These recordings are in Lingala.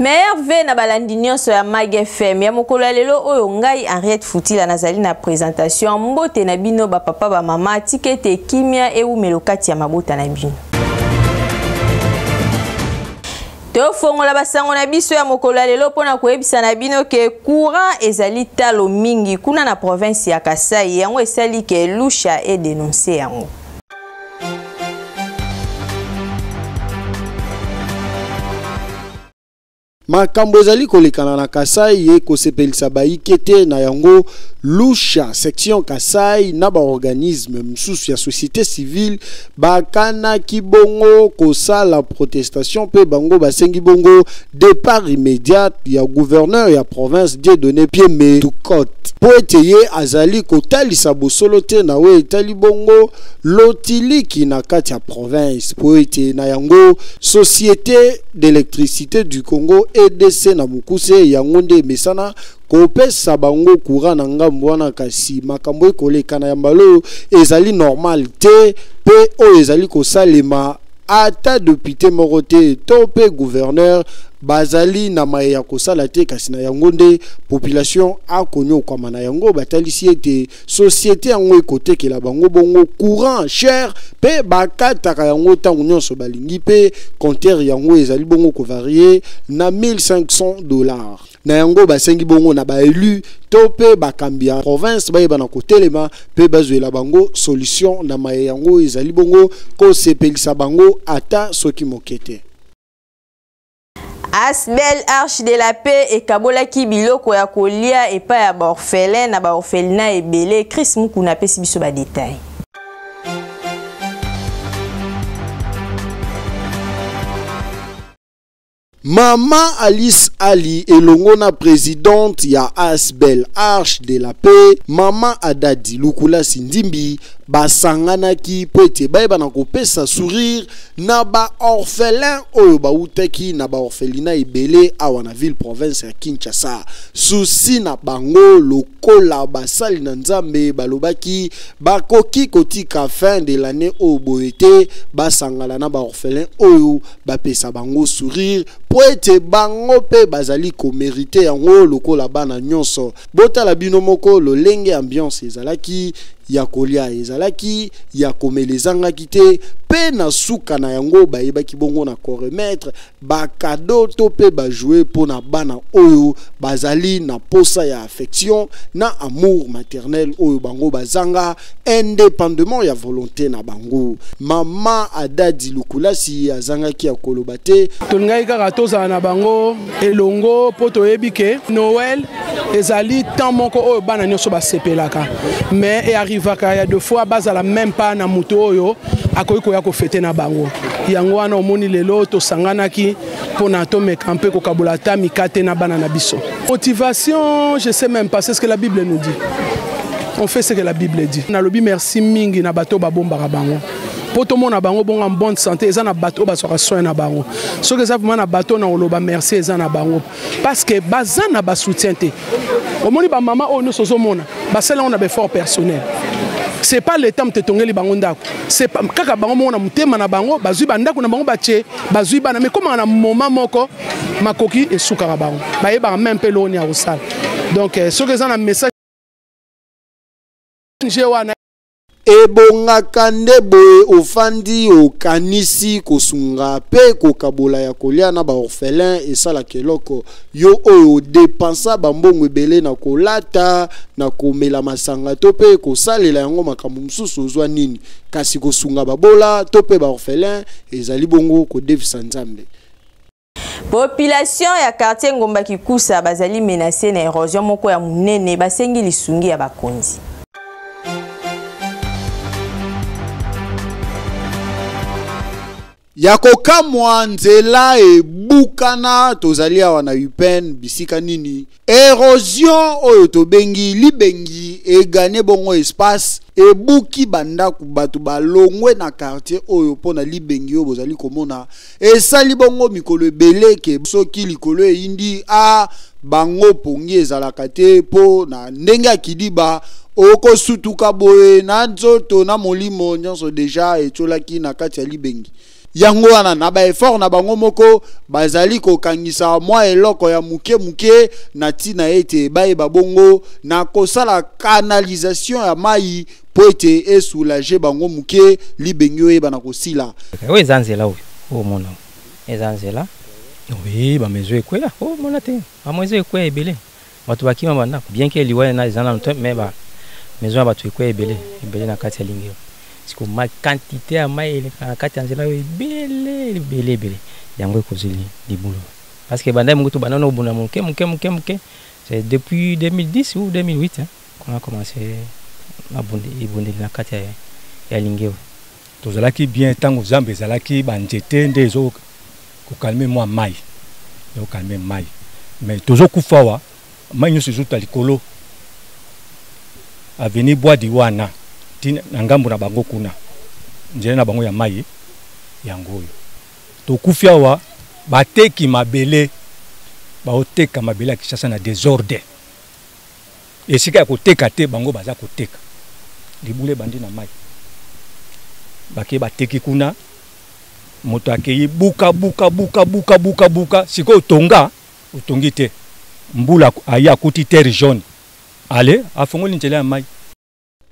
Meilleur V na balandi nyonso ya Mag FM ya mokolo ya lelo oyo ngai Henriette Futila nazali na présentation. Mbote na bino ba papa ba mama, tika ete kimia ewumelo kati ya mabota na bino. Tofongola basango na biso ya mokolo ya lelo mpona koyebisa na bino ke courant ezali talo mingi kuna na province ya Kasai, yango esali ke Lusha e denoncer yango. Makambo ezali kolekana na Kasai ekosepelisa bayike te na yango Lusha section Kasai na ba organisme mosusu ya société civile bakanaki bongo kosala protestation mpe bango basengi bongo départ immédiat ya gouverneur ya province Dieudonné Pieme Tukot mpo ete ye azali kotalisa bosolo te na oyo etali bongo lotiliki na kati ya province mpo ete na yango Société d'électricité du Congo EDC na mokuse yango nde emesana kopesa bango courant na ngambo wana, kasi makambo ekoleka na ya mbala oyo ezali normal te mpe oyo ezali kosalema ata député moko te to mpe gouverneur bazali na maye ya kosala te, kasi na yango nde population akonyokwama na yango. Batalisi ete société yango ekotekela bango bongo courant cher mpe bakataka yango ntango nyonso balingi, mpe compteur yango ezali bongo kovarie na 1500 $. Na yango basengi bongo na baélu to mpe bakambi ya province bayeba na kotelema mpe bazwela bango solution na maye yango ezali bongo kosepelisa bango ata soki moke te. Asbel Arche de la Paix ekabolaki biloko ya kolia epai ya baorphelin na baorphelinat ebele. Chris Mukuna apesi biso badetail. Mama Alice Ali elongo na présidente ya Asbel Arche de la Paix, Mama Adadi Lukulasi Ndimbi, basanganaki po ete bayeba na kopesa sourire na baorphelin oyo bautaki na baorphelinat ebele awa na ville province ya Kinshasa. Susi na bango lokola basali na Nzambe balobaki bakoki kotika fin de l'année oyo boye te, basangana na baorphelin oyo bapesa bango sourire po ete bango mpe bazali komériter yango lokola bana nyonso. Botala bino moko lolenge ambiance ezalaki, ya kolia ezalaki, ya komela ezangaki te, mpe na suka na yango bayebaki bongo na koremettre bacadeau to mpe bajouets mpo na bana oyo bazali na posa ya affection na amour maternel oyo bango bazanga indépendamment ya volonté na bango. Mama Adadi Lukulasi azangaki ya koloba te. Tolingaki kaka tozala na bango elongo mpo toyebi ke Noël ezali temps moko oyo bana nyonso basepelaka, mais earrivaka ya deux fois bazala même pas na moto oyo akoki koya kofêter na bango. Yango wana omoni lelo tosanganaki mpona tomeka mpe kokabola ata mikate na bana na biso. Motivation, je sais même pas, c'est ce que la Bible nous dit, on fait ce que la Bible dit. Nalobi merci mingi na bato babombaka bango mpo tomona bango bongo en bonne santé. Eza na bato oyo bazwaka soin na bango. Soki eza vraiment na bato na koloba merci, eza na bango, parce que baza na basoutien te. Omoni bamama oyo nyonso ozomona basala yango na baeffort personnel. C'est pas l'état moto etongeli bango ndako, c'est pas kaka bango moko na motema na bango bazwi bandako na bango, batie, bazwi bana. Mais komaka na moment moko makoki esukaka bango, bayebaka même mpe loni ya kosala. Donc soki eza na message wana. Ebongaka nde boye, ofandi okanisi kosunga mpe kokabola ya kolia na baorphelin esalaka eloko. Yo oyo odepensa bambongo ebele na kolata, na komela masanga to mpe kosalela yango makambo mosusu, ozwa nini? Kasi kosunga babola to mpe baorphelin ezali bongo kodefisa Nzambe. Population ya quartier Ngomba Kikusa bazali menacé na érosion moko ya monene, basengi lisungi ya bakonzi. Ya kokamwa, nzela ebukana. Tozali awa na UPN bisika nini érosion oyo tobengi libengi egagner bongo espace, ebuki bandako, bato balongwe na quartier oyo mpo na libengi oyo bozali komona. Esali bongo mikolo ebele ke soki likolo eyindi a bango pongi ezalaka te, mpo na ndenge ya kidiba okosutuka boye na nzoto na molimo nyonso deja etiolaki na kati ya libengi. Yango wana na ba effort na bango moko bazali kokangisa mwa eloko ya muke muke na ntina ete bayeba bongo na kosala canalisation ya mai po ete esoulage bango muke libengi oyeba na kosila. Oyo eza nzela oyo omona eza nzela oui ba maison ekweya omona te ba maison ekweya ebele bato bakima bandako bien que liwa eza nano te mais ba maison ya bato ekweya ebele ebele na kati ya Lingero. Siko ma quantité ya mai eleka na kati ya nzela oyo ebele ebele ebele yango ekozeli libulu parce que banda mokutu banda nobunda moke moke moke moke c'est depuis 2010 ou 2008 hein, qu'on a commencé ebundeli na kati ya Lingero. Tozalaki bien ntango zamba ezalaki banzete nde ezo kokalme mwa mai ezokalme mai mais tozokufa awa mai nyonso ezota likolo avenue Bwadi wana na ngambo na bango kuna nzela na bango ya mai yango oyo tokufi awa. Bateki mabele, baoteka mabele ya Kinshasa na désordre, esika ya koteka te bango baza koteka libulu ebandi na mai bake bateki kuna moto akei buka buka buka buka buka buka sikoyo tonga otongi te mbula aye akuti terre jaune ale afongoli nzela ya mai.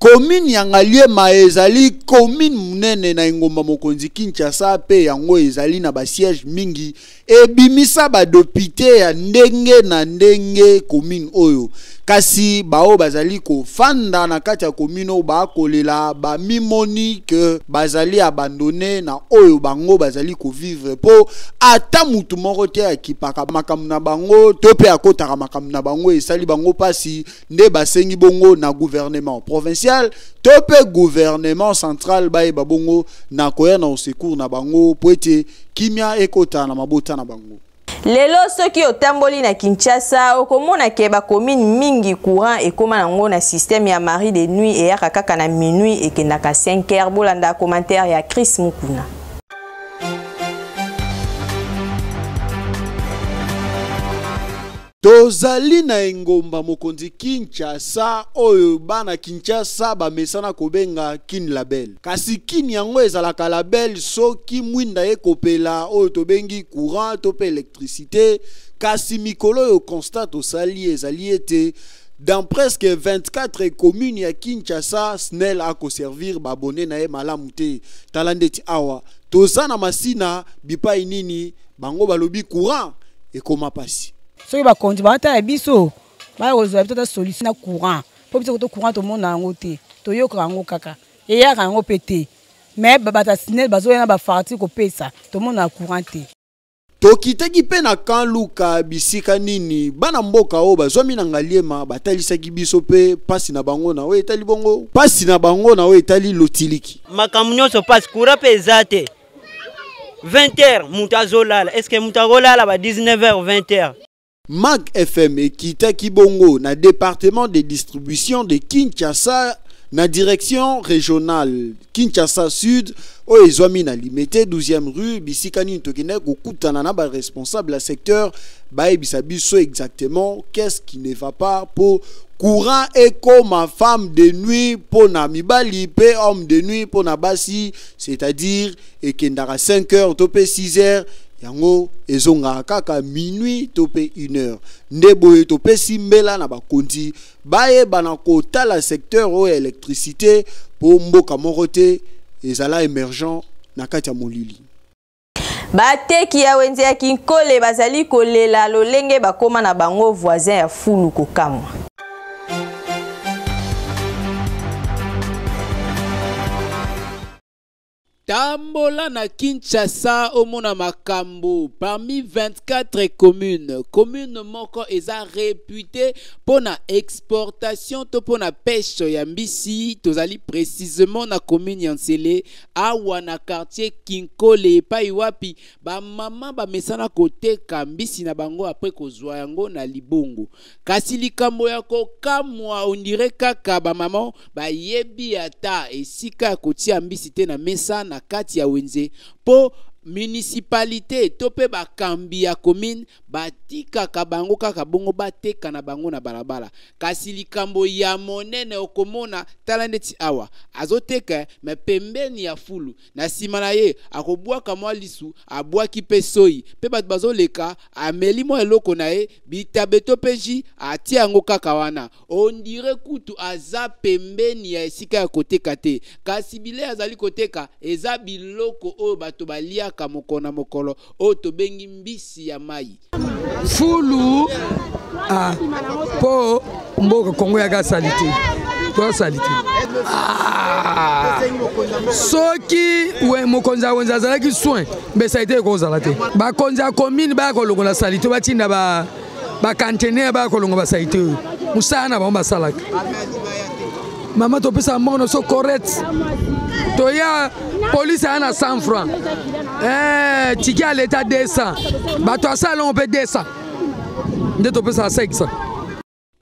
Commune ya Ngaliema ezali commune munene na engomba mokonzi Kinshasa pe yango ezali na ba siège mingi ebimisa ba député ya ndenge na ndenge commune oyo kasi bao bazali kofanda na kati ya commune oyo bakolela ba mimoni que bazali abandonné na oyo bango bazali kovivre po ata mutu moko te akipaka makambo na bango to pe akotaka makambo na bango esali bango pasi nde basengi bongo na gouvernement provincial to pe gouvernement central bayeba bongo na koya na secours na bango po ete kimia ekota na mabota na bango. Lelo soki otamboli na Kinshasa okomona ke ba commune mingi courant ekoma nango na système ya mari de nuit eyaka kaka na minuit ekendaka 5 heures. Bolanda commentaire ya Chris Mukuna. Tozali na engomba mokonzi Kinshasa oyo bana Kinshasa bamesana kobenga Kin Label. Kasi Kin yango ezalaka label soki mwinda ekopela oyo tobengi courant to pe électricité. Kasi mikolo oyo constat tosali ezali ete dans presque 24 communes ya Kinshasa SNEL akoservir babone na ye malamu te. Tala ndeti awa toza na masina bipai nini bango balobi courant ekoma pasi. Soki bakonzi batala biso bakozwa biso ta solution na courant po biso koto courant tomona yango te, toyoka yango kaka eyaka yango pe te, mais bato ya SNEL bazoya na bafarti kopesa tomona courant te. Tokitaki pe na Kanluka bisika nini bana mboka oyo bazwami na Ngaliema batalisaki biso pe pasi na bango na oyo etali bongo pasi na bango na oyo etali lotiliki. Makambo nyonso pasi courant pe eza te. 20h mutu azolala, est-ce que mutu akolala ba 19h 20h? Mag FM ekitaki bongo na département de distribution de Kinshasa na direction régionale Kinshasa Sud oyo ezwami na Limete 12e rue bisika nini tokendaki kokutana na ba responsable ya secteur bayebisa biso exactement qu'est-ce qui ne va pas pour courant ekoma femme de nuit pour na mibali pe homme de nuit pour na basi, c'est-à-dire ekendaka 5 heures to pe 6 heures yango ezongaka kaka minuit to pe 1 heure. Nde boye topesi mbela na bakonzi bayeba na kotala secteur oyo ya électricité po mboka moko te ezala émergent na kati ya molili. Bateki ya wenze ya Kinkole bazali kolela lolenge bakoma na bango voisin ya fulu kokamwa. Tambola na Kinshasa omona makambo parmi 24 communes. Commune moko eza réputée pour na exportation to pour na pêche ya mbisi. Tozali précisément na commune ya Nsele awa na quartier Kinkole epai wapi ba mama ba mesana koteka mbisi na bango après kozwa yango na libongo. Kasi likambo ya kokamwa on dirait kaka ba mama ba yebi ata esika ya kotia mbisi te na mesa na kati ya wenze po Municipalite to mpe bakambi ya commune batikaka bango kaka bongo bateka na bango na balabala. Kasi likambo ya monene okomona, tala ndeti awa azoteka me pembeni ya fulu, na nsima na ye akobwaka mwa lisu, abwaki mpe soyi, mpe bato bazoleka, ameli mwa eloko na ye bitabe to mpe ji, atie yango kaka wana. Ondire kutu aza pembeni ya esika ya koteka te, kasi bilei azali koteka eza biloko oyo bato baliaka mokolo na mokolo, oyo tobengi mbisi ya mai. Fulu ah, po mboka Kongo yaka salite, toya salite. Ah, soki we mokonzi ya wenze azalaki soin, mbe salite ekozala te. Bakonzi ya commune baya kolongola salite, batinda ba bakantenere baya kolonga basalite oyo, mosala na bango basalaka. Mama, topesaka mbongo na so correct, toya polise aya na 100 franc, eh, tike ya leta 200, bato asala longo mpe 200, nde topesaka 500.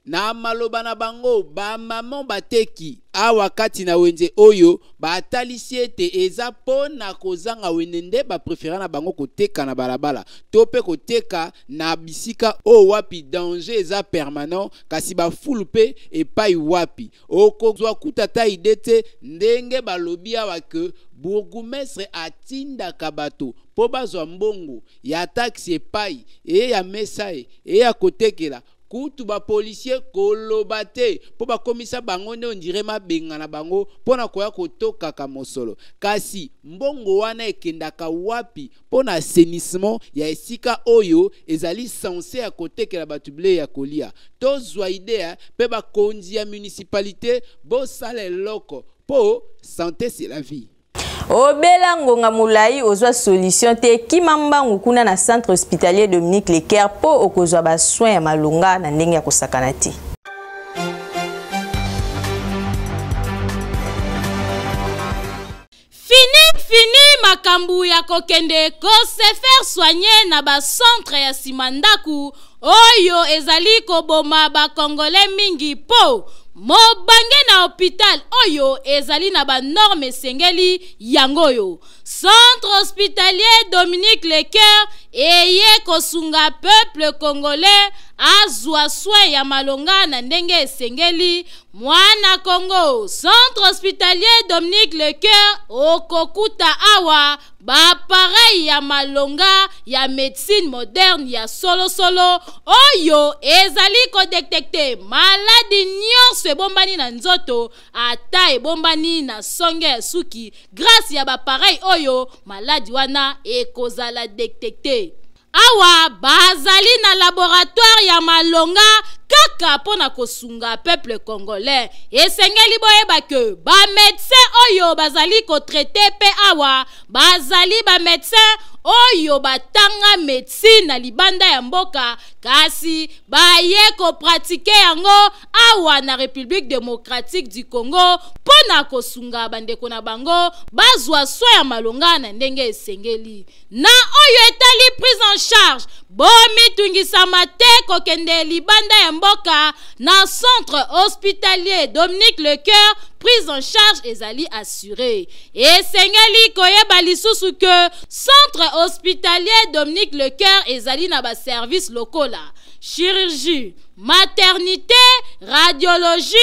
Na maloba na bango, bamama bateki awa kati na wenze oyo batalisi ete eza mpo na kozanga wende nde baprefera na bango koteka na balabala to mpe koteka na bisika oyo wapi danger eza permanent, kasi bafulu mpe epai wapi okozwa kuta ta ide te. Ndenge balobi awa ke bourgmestre atindaka bato mpo bazwa mbongo ya taxi epai eye ya mesa ye eye ya kotekela, kutu bapolisier koloba te mpo bakomisa bango nde ondire mabenga na bango mpo na koya kotokaka mosolo. Kasi mbongo wana ekendaka wapi mpo na assainissement ya esika oyo ezali sense ya kotekela bato bilei ya kolia? Tozwa idea mpe bakonzi ya municipalité bosala eloko mpo santé c'est la vie. Obela ngonga molai, ozwa solution te, kima mbangu kuna na centre hospitalier Dominique Lecaire mpo okozwa basoin ya malonga na ndenge ya kosakana te. Fini fini makambo ya kokende ko se faire soigner na bacentre ya nsima ndako oyo ezali koboma bakongole mingi, mpo mobange na hôpital oyo ezali na banorme esengeli. Yango oyo centre hospitalier Dominique Lecoeur eye kosunga peuple congolais azwa soin ya malonga na ndenge esengeli. Mwana Congo, centre hospitalier Dominique Lecoeur, okokuta awa baappareil ya malonga ya médecine moderne ya solosolo oyo ezali kodetecte maladi nyonso ebombani na nzoto, ata ebombani na songe ya suki. Grâce ya baappareil oyo, maladi wana ekozala detecte. Awa bazali na laboratoire ya malonga kaka mpo na kosunga peuple congolais. Esengeli boyeba ke bamédecin oyo bazali kotraite mpe awa bazali bamédecin oyo batanga médecine na libanda ya mboka, kasi baye kopratike yango awa na République démocratique du Congo mpo na kosunga bandeko na bango bazwa soin ya malonga na ndenge esengeli. Na oyo etali prise en charge, bomitungisama te kokende libanda ya mboka. Na centre hospitalier Dominique Lecoeur, prise en charge ezali assuré. Esengeli koyeba lisusu ke centre hospitalier Dominique Lecoeur ezali na baservice lokola chirurgie, maternité, radiologie,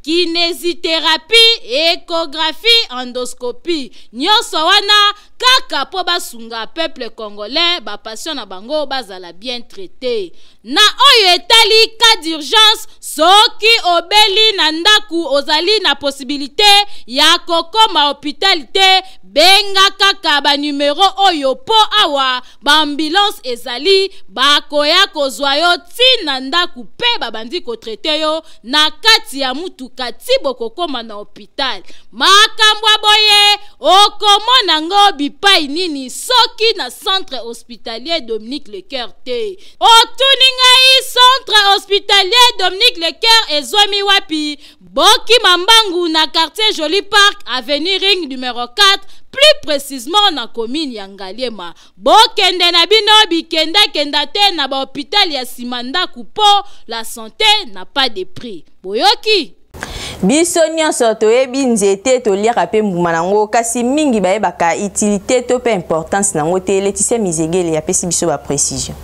kinésithérapie, échographie, endoscopie, nyonso wana kaka mpo basunga peuple congolais, bapatient na bango bazala bien traité. Na oyo etali cas d'urgence, soki obeli na ndako, ozali na possibilité ya kokoma hôpital te, benga kaka banumero oyo mpo awa baambulance ezali, bakoya kozwa yo ntina ndako mpe babandi kotraite yo na kati ya mutuka ti bokokoma na hôpital. Makambo ya boye okomona ngo bipai nini soki na centre hospitalier Dominique Lecoeur te? Otuni ngai, centre hospitalier Dominique Lecoeur ezwami wapi? Bokima mbangu na quartier Joli Park, avenue Ring numéro 4, plus précisément na commune ya Ngaliema. Bokende na bino bikendakenda te na bahôpital ya nsima ndako, mpo la santé n'a pas de prix. Boyoki? Biso nyonso toyebi nzete, toliaka mpe mbuma nango, kasi mingi bayebaka utilité to mpe importance nango te. Leticia Mizegele apesi biso baprécision.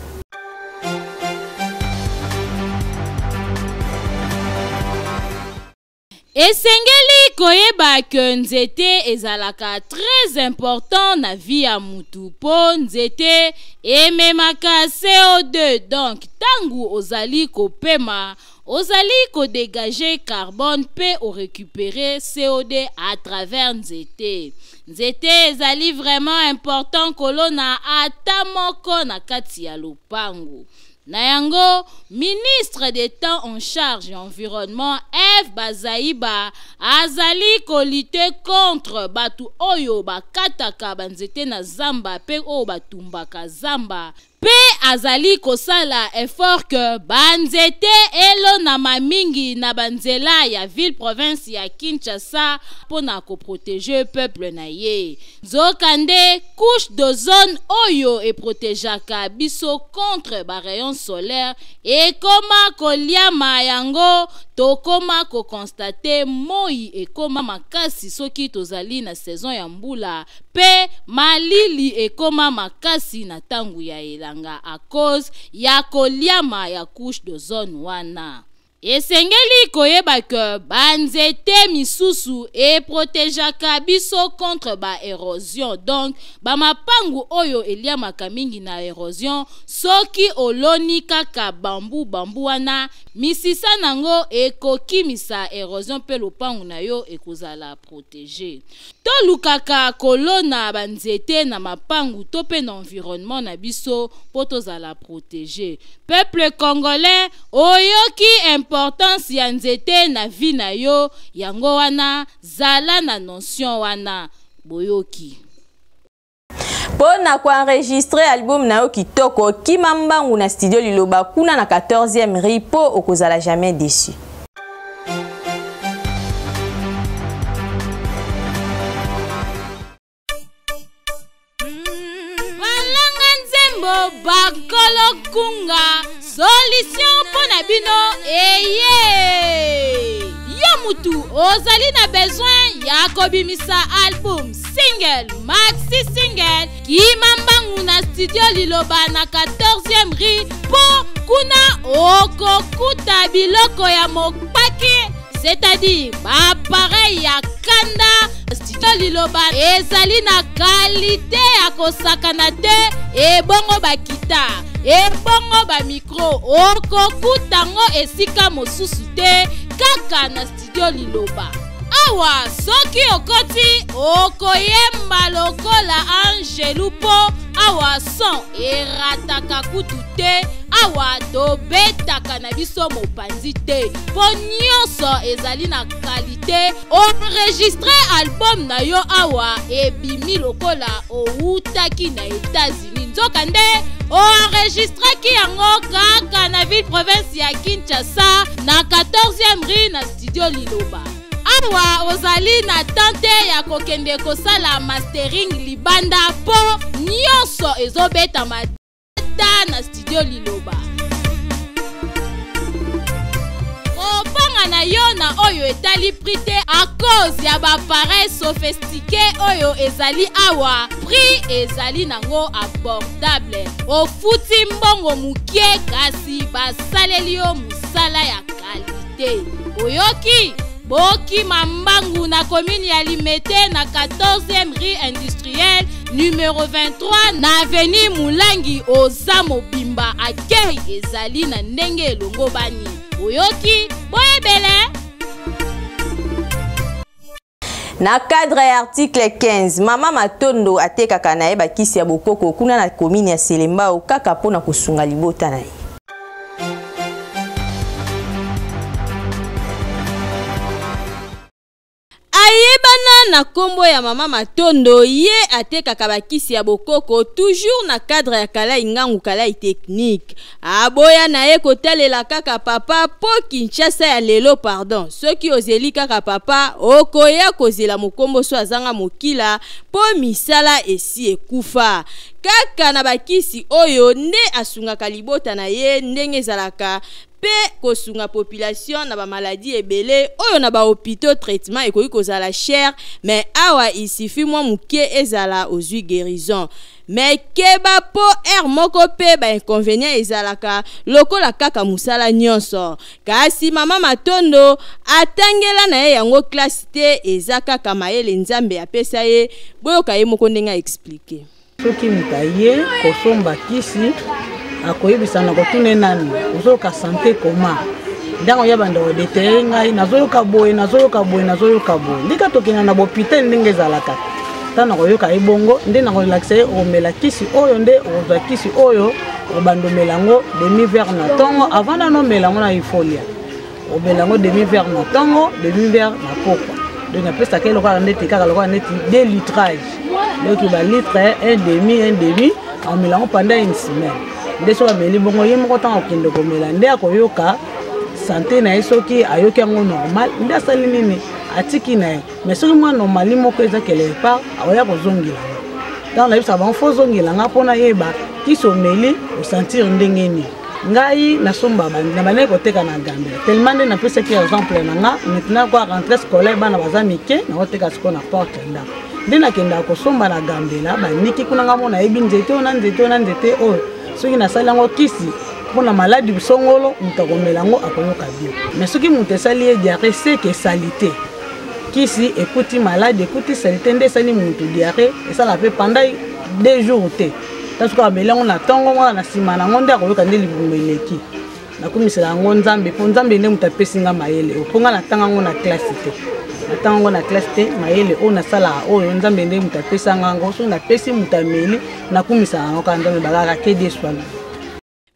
Esengeli koyeba ke nzete ezalaka très important na vie ya mutu, mpo nzete ememaka CO2. Donc ntango ozali kopema, ozali kodégage carbone mpe orécupérer CO2 à travers nzete. Nzete ezali vraiment important kolona ata moko na kati ya lopango. Na yango, ministre d'État en charge environnement Eve Bazaiba azali kolutter contre bato oyo bakataka banzete na zamba mpe oyo batumbaka zamba, mpe azali kosala effort ke banzete elonama mingi na banzela ya ville province ya Kinshasa mpo na koprotéger peuple na ye. Nzokande couche d'ozone oyo eprotégeaka biso contre barayon solaire ekoma koliama yango, tokoma koconstater moi ekoma makasi soki tozali na saison ya mbula, mpe malili ekoma makasi na ntango ya elanga à cause ya koliama ya couche d'ozone wana. Esengeli koyeba ke banzete misusu eprotégeaka biso contre baérosion. Donc bamapangu oyo eliamaka mingi na érosion, soki oloni kaka bambu, bambu wana misisa nango ekokimisa érosion mpe lopangu na yo ekozala protégé. Tolukaka kolona banzete na mapangu to mpe na environnement na biso mpo tozala protégé. Peuple congolais, oyoki importance ya nzete na vie na yo, yango wana zala na notion wana. Boyoki? Mpo na koenregistrer album na yo kitoko, kima mbangu na Studio Liloba kuna na 14e rue, mpo okozala jamais déçu. Balanga nzembo, bakolo kunga, solution mpo na bino eye. Yo mutu ozali na besoin ya kobimisa album, single, maxi single, kima mbangu na Studio Liloba na 14e rue, mpo kuna okokuta biloko ya mopaki, c'est-à-dire baappareil ya kanda. Studio Liloba ezali na qualité ya kosakana te. Ebongo baguitare, ebongo bamicro, okokuta ngo esika mosusu te, kaka na Studio Liloba. Awa soki okoti, okoyemba lokola angelu, mpo awa son erataka kutu te. Awa tobetaka na biso mopanzi te, mpo nyonso ezali na qualité. Enregistre album na yo awa, ebimi lokola owutaki na États-Unis, nzokande oenregistraki yango kaka na ville province ya Kinshasa, na 14e rue, na Studio Liloba. Awa ozali na tante ya kokende kosala mastering libanda, mpo nyonso ezobetama ta na Studio Liloba. Kobanga na yo na oyo etali prix te, à cause ya baappareil sophistiqué oyo ezali awa. Prix ezali nango abordable, ofuti mbongo mokie kasi basaleli yo mosala ya qualité. Oyoki? Bokima mbangu na commune ya Limete, na 14e rue Industrielle, numéro 23, na avenue Mulangi. Oza mobimba, akei ezali na ndenge elongo bani. Oyoki? Boyebele. Na cadre ya article 15, mama Matondo atekaka na ye bakisi ya bokoko kuna na commune ya Selembao, kaka mpona kosunga libota na ye. Ayebana na nkombo ya mama Matondo. Ye atekaka bakisi ya bokoko, toujours na cadre ya Kalai Ngangu Kalai Technique. Aboya na ye kotalela kaka papa, mpo Kinshasa ya lelo, pardon, soki ozeli kaka papa, okoya kozela mokombo so azanga mokila, mpo misala esi ekufa. Kaka na bakisi oyo nde asungaka libota na ye ndenge ezalaka. mpe kosunga population na bamaladi ebele oyo na bahopitaux traitement ekoki kozala cher, mais awa il suffit mwa moke ezala ozwi guérison. Mais keba mpo heure moko mpe bainconvénient ezalaka lokola kaka mosala nyonso. Kasi mama Matondo atangela na ye yango classe te, eza kaka mayele Nzambe apesa ye. Boyoka ye moko ndenge aexpliquer. Soki moto aye kosomba kisi, akoyebisa na kotuna nani ozoyoka santé koma ntango ya banda kodétailler: ngai nazoyoka boye, nazoyoka boye, nazoyoka boye. Ndika tokenda na bopitel ndenge ezalaka, ntango nakoyoka ye bongo nde nakolakisa ye: okomela kisi oyo, nde okozwa kisi oyo, okobanda omela yango demi verre na ntongo. Avant nano omela yango na ifolia, omela yango demi verre na ntongo, demi verre na pokwa. Donc napesaka ye lokola neti kaka lokola neti deux litrage, donc balitre un demi, un demi, amela yango pendant une semaine. Nde soki ameli bongo, ye moko ntango akende komela nde akoyoka santé na ye. Soki ayoki yango normal, nde asali nini? Atiki na ye. Mais soki mwa normali moko eza quelque part, akoya kozongela nga. Ntango nayebisaka bango: faut ozongela nga mpona yeba kisi omeli, osentir ndenge nini. Ngai nasomba, na bandaki koteka na Gambela. Tellement nde napesaki exemple na nga, maintenant kwa rentrée scolaire, bana baza mike, nakoteka sikoyo na porte ya ndako. Nde nakendaka kosomba na Gambela baniki kuna. Nga mo nayebi nzete oyo na nzete oyo na nzete oyo. Soki nasali yango kisi mpona maladi songolo, moto akomela yango akoyoka bien. Mais soki moto esali ye diarrhée, seke esali te kisi, ekuti maladi, ekuti saleté nde esali motu diarrhée. Esala mpe pendant 2 jours te. Ta soki ameli yango na ntongo wana, na nsima na yango nde akoyoka nde libumu eleki. Nakumisela yango Nzambe, mpo Nzambe nde moto apesi nga mayele oyo, mpo nga natanga yango na classe te, natanga yango na classe te. Mayele oyo nasalaka oyo, Nzambe nde moto apesa nga yango. Soki napesi moto ameli, nakumisaka yango kaka Nzambe, bakaka kede swala.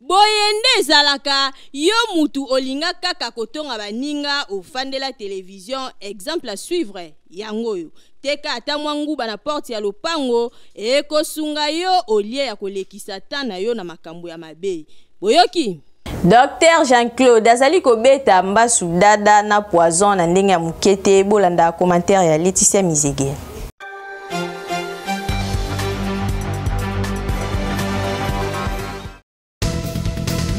Boye nde ezalaka. Yo mutu olinga kaka kotonga baninga, ofandela televizio, exemple à suivre yango oyo. Teka ata mwa nguba na porte ya lopango, ekosunga yo olie ya kolekisa ta na yo na makambo ya mabe. Boyoki Dr Jean-Claude azali kobeta mbasu dada na poison na ndenge ya moke te. Bolanda commentaire ya Laetitia Mizege.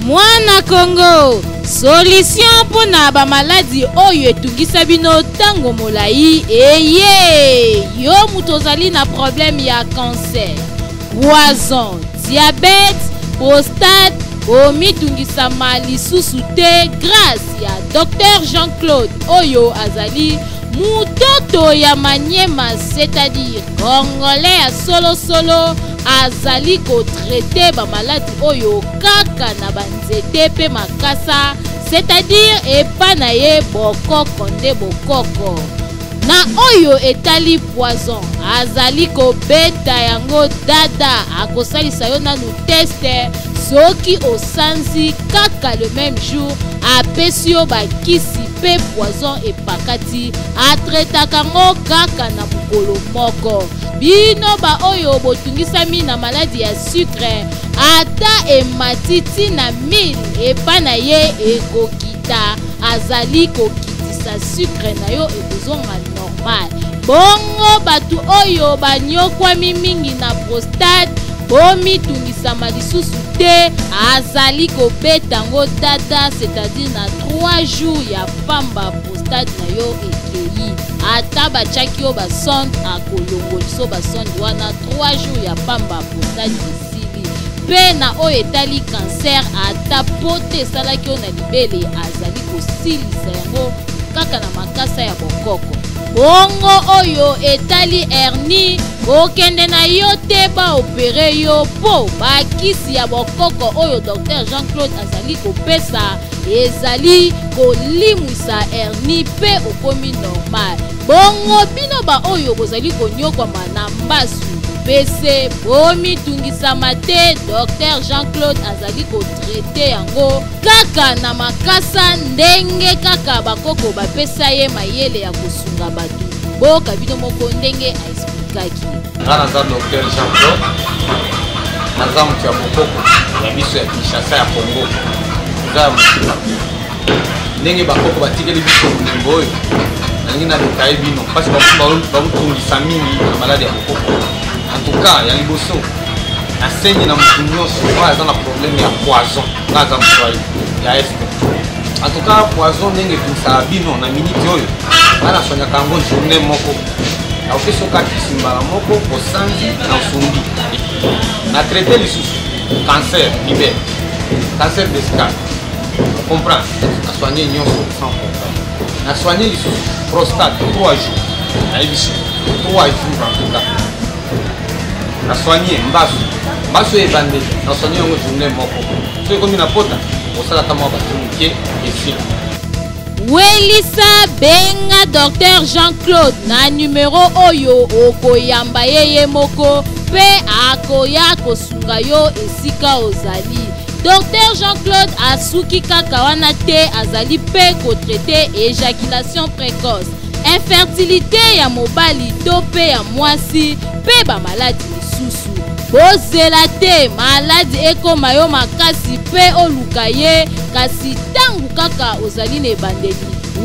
Mwana Kongo, solution mpo na bamaladi oyo etungisa bino ntango molai eye. Yo moto ozali na problème ya cancer, poison, diabète, prostate, omitungisama lisusu te grâce ya Dr Jean-Claude oyo azali mutoto ya Maniema, c'est-à-dire congolais ya solosolo. Azali kotraiter bamaladi oyo kaka na banzete mpe makasa, c'est-à-dire epa na ye bokoko nde bokoko. Na oyo etali poison, azali kobeta yango dada. Akosalisa yo nanu test. Soki osanzi kaka le même jour, apesi yo bakisi mpe poison epakati, atraitaka yango kaka na mokolo moko. Bino baoyo botungisami na maladi ya sucre, ata emati ntina 1000, epa na ye ekokita. Azali kokitisa sucre na yo, ekozonga normal. Bongo bato oyo banyokwami mingi na prostate, bomitungisama lisusu te. Azali kobeta yango dada, c'est-à-dire na 3 jours ya pamba, prostate na yo ekei. Ata batiaki yo basonde, akolongoliso basonde wana, 3 jours ya pamba, prostate esili. Mpe na oyo etali cancer, ata pote esalaki yo na libele, azali kosilisa yango kaka na makasa ya bokoko. Bongo oyo etali hernie, kokende na yo te baopérer yo, mpo bakisi ya bokoko oyo Dr Jean-Claude azali kopesa ezali kolimwisa hernie mpe okomi normal. Bongo bino baoyo bozali konyokwama na mbasu pese, bomitungisama te. Dr Jean-Claude azali kotraiter yango kaka na makasa, ndenge kaka bakoko bapesa ye mayele ya kosunga bato. Boyoka bino moko ndenge aexpliquaki. Nga naza Dr Jean Claude, naza moto ya bokoko ya biso ya Kinshasa, ya Congo. Eza ya mosika te. Ndenge bakoko batikeli biso molembo oyo, nalingi na détailler bino mpasi bakotungisa mingi na maladi ya bokoko. En tout cas, ya liboso, nasengi na motu nyonso oyo aza na problème ya poison, nga aza moswahili ya este. En tout cas, poison ndenge etungisaka bino na minute oyo, nga naswanyaka yango journée moko. Nakopesa oka kisi mbala moko, osanzi na osumbi. Na traite lisusu cancer liber, cancer vesical. Comprendre? Na soigner nyonso sans problème. Na soigner lisusu prostate 3 jours. Nayebisi 3 jours en tout cas. Na soigner mbasu. Mbasu ebandeli, na soigner yango journée moko. Soki ekomi na pota, osalaka mwa bato moke esila. Welisa benga Dr Jean-Claude na numero oyo okoyamba ye ye moko mpe akoya kosunga yo esika ozali. Dr Jean-Claude asuki kaka wana te, azali mpe kotraite ejaculation précoce, infertilité ya mobali to mpe ya mwasi mpe bamaladi misusu. Bozela te maladi ekoma yo makasi mpe oluka ye, kasi ntango kaka ozali na ebandeli,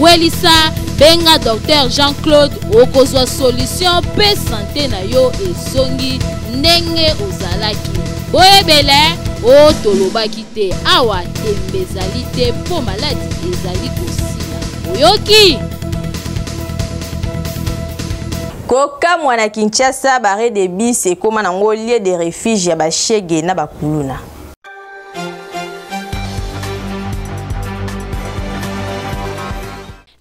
welisa benga Dr Jean-Claude, okozwa solution mpe sante na yo ezongi ndenge ozalaki. Boyebele o tolobaki te, awa tembe ezali te mpo maladi ezali kosila. Oyoki? Kokamwa na Kinshasa, bare de bis ekoma nango lieu de refuge ya bashege na bakuluna.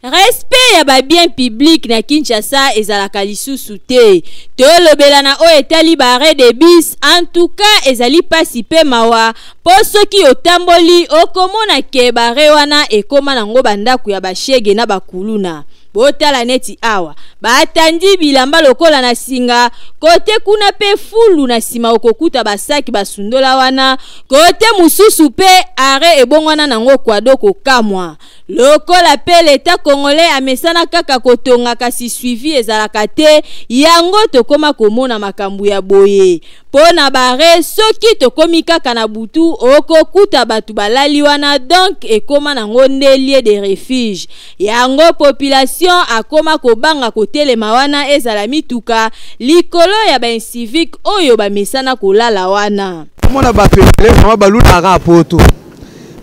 Respect ya ba bien public na Kinshasa ezalaka lisusu te. Tolobela na oyo etali ba arrêt de bus, en tout cas ezali pasi pe mawa po soki otamboli okomona ke ba arrêt wana ekoma nango ba ndako ya ba shege na ba kuluna. Botala neti awa batandi bilamba lokola na singa, kote kuna pe fulu na sima okokuta basaki basundola wana, kote mosusu pe arrêt ebongwana nango kwado kokamwa. Lokola pe l'etat congolais amesana kaka kotonga kasi suivi ezalaka te, yango tokoma komona makambo ya boye. Po na bare soki tokomi kaka na butu okokuta batu balali wana, donc ekoma nango nde lieu de refuge. Yango population akoma kobanga kotelema wana ezala mituka likolo ya ba incivique oyo bamesana kolala wana. Omona bato ebele vraiment balulaka poto.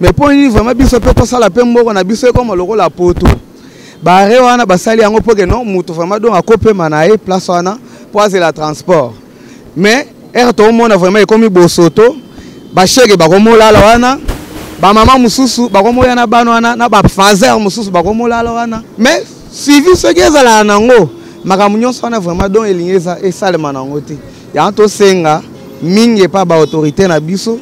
Mais mpo nini vraiment biso mpe tosala mpe mboka na biso ekoma lokola poto? Bare wana basali yango mpo ke non moto vraiment donc akopema na ye place wana mpo azela transport. Mais ere toomona vraiment ekomi bosoto, bashege bakomolala wana, bamama mosusu bakomoya na bana wana, na bafaser mosusu bakomolala wana. Mais suivi soki ezalaka nango makambo nyonso wana vraiment donc elingi esalema nango te. Yango tosenga mingi epa ba autorité na biso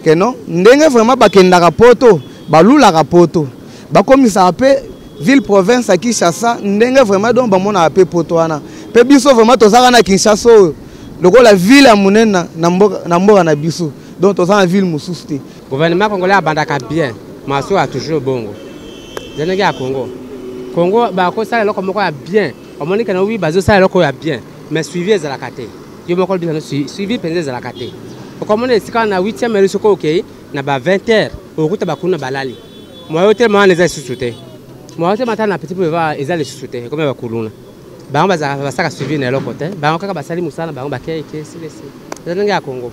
ke non ndenge vraiment bakendaka poto, balulaka poto, bakomisaka mpe ville province ya Kinshasa ndenge vraiment donc bamonaka mpe poto wana. Mpe biso vraiment tozalaka na Kinshasa oyo lokola ville ya monene na mboka na biso, donc toza na ville mosusu te. Gouvernement congolais abandaka bien, maso ya toujours bongo. Eza ndenge ya Congo. Congo bakosala eloko moko ya bien, omoni ke na oui bazosala eloko ya bien, mais suivi ezalaka te. Yo moko olobi na suivi mpenza ezalaka te. Okomona esika na 8e heure soki okei na ba 20 heures okokuta bakuna balali. Moyen otelema wana eza lisusu te. Moyen otelema ata na petit boulevard eza lisusu te, ekomi ya bakuluna. Bango bazalaka basaka suivi na eloko te, bango kaka basali mosala na bango bakei ke silesi. Eza ndenge ya Congo.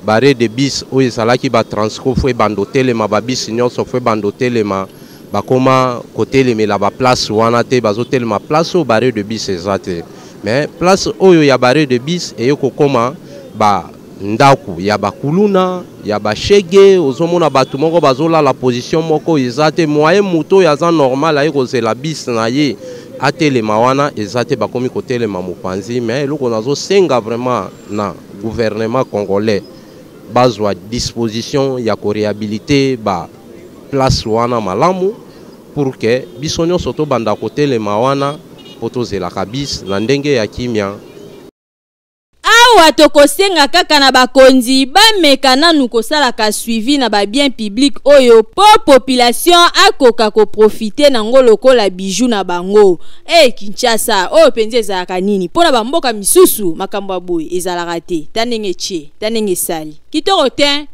Bare de bis oyo ezalaki ba transco fo ebanda otelema, ba bis nyonso fo ebanda otelema, bakoma kotelemela ba place wana te, bazotelema place oyo bare de bis eza te. Mais place oyo ya bare de bis eye kokoma ba ndako ya bakuluna ya bashege, ozomona bato moko bazolala position moko eza te, moyen moto oyo aza normal aye kozela bis na ye atelema wana eza te, bakomi kotelema mopanzi. Mais eloko nazosenga vraiment na gouvernement congolais bazwa disposition ya koréhabiliter ba place wana malamu pour que biso nyonso tobanda kotelema wana po tozelaka bis na ndenge ya kimia. Awa tokosenga kaka na bakonzi bameka nanu kosalaka suivi na ba bien public oyo po population akoka koprofite nango lokola bijou na bango. Kinshasa oyo mpenza ezalaka nini? Mpo na bamboka misusu makambo ya boye ezalaka te. Ta ndenge etie, ta ndenge esali. Kitoko te.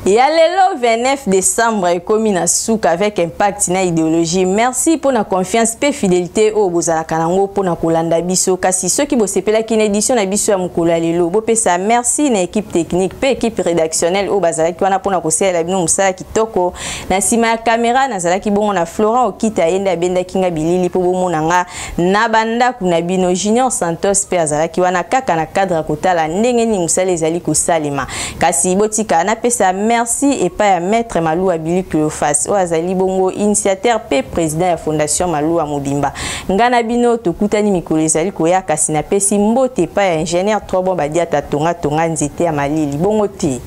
Ya lelo 29 décembre ekomi na suka avec impact na idéologie. Merci pour la confiance pe fidélité oyo bozalaka nango mpo na kolanda biso. Kasi soki bosepelaki na édition na biso ya mokolo ya lelo, bopesa merci na équipe technique pe équipe rédactionnelle oyo bazalaki wana mpo na kosalela bino mosala kitoko. Na nsima ya kamera nazalaki bongo na Florent Okita, ye nde abendaki nga bilili mpo bomona nga na bandako na bino. Junior Santos mpe azalaki wana kaka na cadre ya kotala ndenge nini mosala ezali kosalema. Kasi botika napesa merci epai ya maître Maluwa Billy Cleophas oyo azali bongo initiateur mpe président ya fondation Maluwa mobimba. Nga na bino tokutani mikolo ezali koya, kasi napesi mbote epai ya ingénieur Trobon Badiata Tonga Tonga nzete ya malili bongo te.